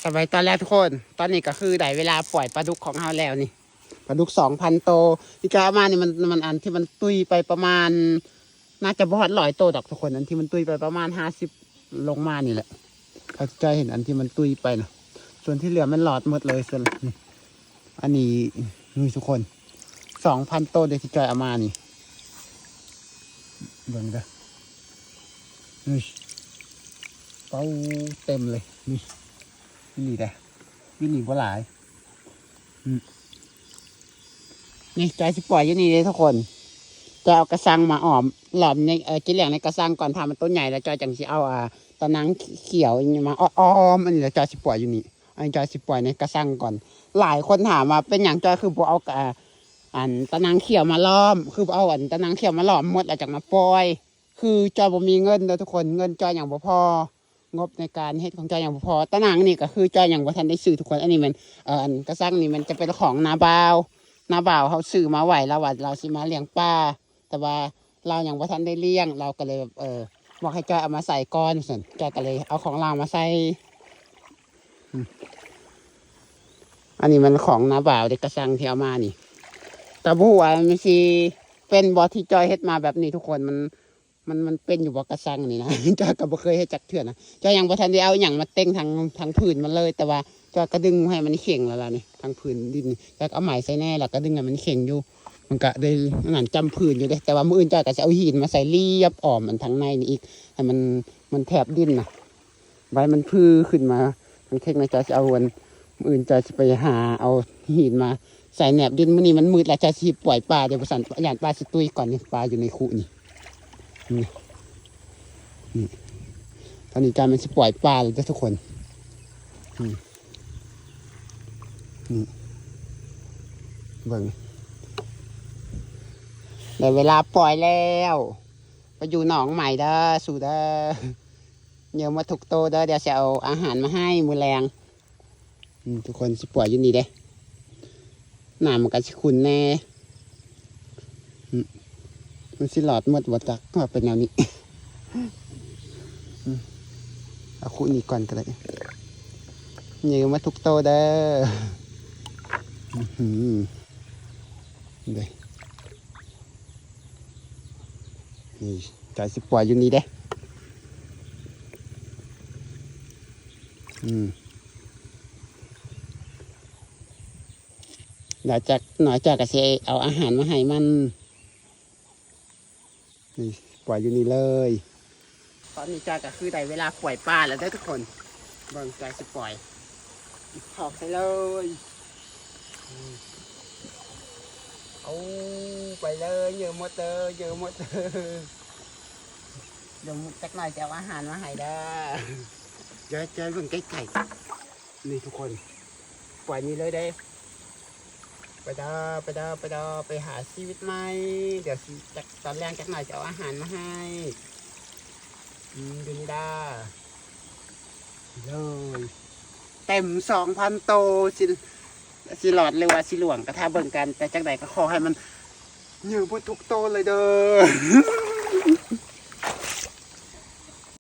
ສະບາຍຕອນແລ້ວທຸກຄົນ ຕອນນີ້ກໍຄືໄດ້ເວລາປ່ອຍປາດຸກຂອງເຮົາແລ້ວນີ້ ປາດຸກສອງພັນໂຕ ທີ່ຈອຍເອົາມານີ້ ມັນ ມັນອັນທີ່ມັນຕຸ້ຍໄປປະມານ ໜ້າຈະບໍ່ຮອດຮ້ອຍໂຕດອກທຸກຄົນ ອັນທີ່ມັນຕຸ້ຍໄປປະມານຫ້າສິບລົງມານີ້ແຫຼະ ເຂົາຈອຍເຫັນອັນທີ່ມັນຕຸ້ຍໄປນະ ສ່ວນທີ່ເຫຼືອມັນລອດໝົດເລີຍ ສ່ວນ ອັນນີ້ ນີ້ທຸກຄົນ ສອງພັນໂຕເດ້ທີ່ຈອຍເອົາມານີ້ ເບິ່ງເດີ ນີ້ ເປົາເຕັມເລີຍ ນີ້ ນີ້ເດ້ ຢູ່ນີ້ບໍ່ຫຼາຍ ອືມ ນີ້ຈອຍຊິປ່ອຍຢູ່ນີ້ເດ້ທຸກຄົນ ຈອຍເອົາກະຊັງມາອ້ອມ ລ້ອມໃນ ເອີ ກິນຫຼຽງໃນກະຊັງກ່ອນ ຖ້າມັນໂຕໃຫຍ່ແລ້ວຈອຍຈັ່ງຊິເອົາ ອາ ຕາໜັງຂຽວອີ່ຫຍັງມາອ້ອມ ອັນນີ້ແລ້ວຈອຍຊິປ່ອຍຢູ່ນີ້ ອັນນີ້ຈອຍຊິປ່ອຍໃນກະຊັງກ່ອນ ຫຼາຍຄົນຖາມວ່າເປັນຫຍັງຈອຍຄືບໍ່ເອົາ ອາ ອັນຕາໜັງຂຽວມາລ້ອມ ຄືບໍ່ເອົາອັນຕາໜັງຂຽວມາລ້ອມໝົດແລ້ວຈັ່ງມາປ່ອຍ ຄືຈອຍບໍ່ມີເງິນເດີທຸກຄົນ ເງິນຈອຍຍັງບໍ່ພໍ ງົບໃນການເຮັດຂອງຈອຍຍັງບໍ່ພໍ ຕາໜັງນີ້ກໍຄືຈອຍຍັງບໍ່ທັນໄດ້ຊື້ທຸກຄົນ ອັນນີ້ແມ່ນ ເອີ ອັນກະຊັງນີ້ມັນຈະເປັນຂອງນ້າບ່າວ ນ້າບ່າວເຮົາຊື້ມາໄວ້ ລາວວ່າລາວຊິມາລ້ຽງປາ ແຕ່ວ່າລາວຍັງບໍ່ທັນໄດ້ລ້ຽງ ລາວກໍເລີຍແບບ ເອີ ບອກໃຫ້ຈອຍເອົາມາໃສ່ກ່ອນ ຊັ້ນ ຈອຍກໍເລີຍເອົາຂອງລາວມາໃສ່ ອືມ ອັນນີ້ມັນຂອງນ້າບ່າວເດ້ ກະຊັງທີ່ເອົາມານີ້ ກໍບໍ່ຮູ້ວ່າມັນຊິເປັນບໍ່ ທີ່ຈອຍເຮັດມາແບບນີ້ທຸກຄົນ ມັນ ມັນ ມັນເປັນຢູ່ບໍ່ກະຊັງນີ້ນະ ຈອຍກໍບໍ່ເຄີຍເຮັດຈັກເທື່ອນະ ຈອຍຍັງບໍ່ທັນໄດ້ເອົາຫຍັງມາເຕັງທາງ ທາງພື້ນມັນເລີຍ ແຕ່ວ່າຈອຍກໍດຶງໃຫ້ມັນເຄັ່ງແລ້ວລະນີ້ ທາງພື້ນດິນນີ້ ຈອຍກໍເອົາໄມ້ໃສ່ແດ່ ແລ້ວກໍດຶງໃຫ້ມັນເຄັ່ງຢູ່ ມັນກໍໄດ້ອັນນັ້ນຈຳພື້ນຢູ່ເດ້ ແຕ່ວ່າມື້ອື່ນຈອຍກໍຊິເອົາຫີນມາໃສ່ລຽບອ້ອມອັນທາງໃນນີ້ອີກ ໃຫ້ມັນ ມັນແຖບດິນນະ ໄວ້ມັນຟື້ນຂຶ້ນມາ ມັນເຄັ່ງນະ ຈອຍຊິເອົາອັນ ມື້ອື່ນຈອຍຊິໄປຫາເອົາຫີນມາໃສ່ແໜບດິນ ມື້ນີ້ມັນມືດແລ້ວ ຈອຍຊິປ່ອຍປາເດ້ ບໍ່ຊັ້ນຢ້ານປາຊິຕຸ້ຍກ່ອນນີ້ ປາຢູ່ໃນຄຸນີ້ ນີ້ ນີ້ ຕອນນີ້ຈອຍມັນຊິປ່ອຍປາແລ້ວເດີ້ທຸກຄົນ ນີ້ ນີ້ ເບິ່ງ ໄດ້ເວລາປ່ອຍແລ້ວ ໄປຢູ່ໜອງໃໝ່ເດີ້ ສູ່ເດີ້ ເຫຍື່ອໝົດທຸກໂຕເດີ້ ດຽວຊິເອົາອາຫານມາໃຫ້ມື້ແລງ ອືມ ທຸກຄົນ ຊິປ່ອຍຢູ່ນີ້ເດ້ ນ້ຳມັນກໍຊິຂຸ້ນແດ່ ອືມ ມັນຊິລອດໝົດບໍ່ຈັກ ວ່າເປັນແນວນີ້ ອືມ ເອົາຄຸນີ້ກ່ອນກໍໄດ້ ເຫຍື່ອໝົດທຸກໂຕເດີ້ ອື ເດ້ ນີ້ ຈອຍຊິປ່ອຍຢູ່ນີ້ເດ້ ອືມ ດຽວຈັກໜ້ອຍຈອຍກໍຊິເອົາອາຫານມາໃຫ້ມັນ ນີ້ ປ່ອຍຢູ່ນີ້ເລີຍ ຕອນນີ້ຈອຍກໍຄືໄດ້ເວລາປ່ອຍປາແລ້ວເດີ້ທຸກຄົນ ເບິ່ງຈອຍຊິປ່ອຍ ຖອກໃສ່ເລີຍ ເອົາໄປເລີຍ ເຫຍື່ອໝົດເດີ້ ເຫຍື່ອໝົດເດີ້ ດຽວຈັກໜ້ອຍຈະເອົາອາຫານມາໃຫ້ເດີ້ ຈອຍ ຈອຍເບິ່ງໃກ້ໆ ນີ້ທຸກຄົນ ປ່ອຍນີ້ເລີຍເດ້ ໄປເດີ້ ໄປເດີ້ ໄປເດີ້ ໄປຫາຊີວິດໃໝ່ ດຽວຊິຈັກ ຕອນແລງຈັກໜ້ອຍຈະເອົາອາຫານມາໃຫ້ ອືມ ຢູ່ນີ້ດາ ເລີຍ ເຕັມສອງພັນໂຕ ຊິ ຊິລອດ ຫຼືວ່າຊິລ່ວງ ກໍຖ້າເບິ່ງກັນ ແຕ່ຈັ່ງໃດກໍຂໍໃຫ້ມັນເຫຍື່ອໝົດທຸກໂຕເລີຍເດີ້.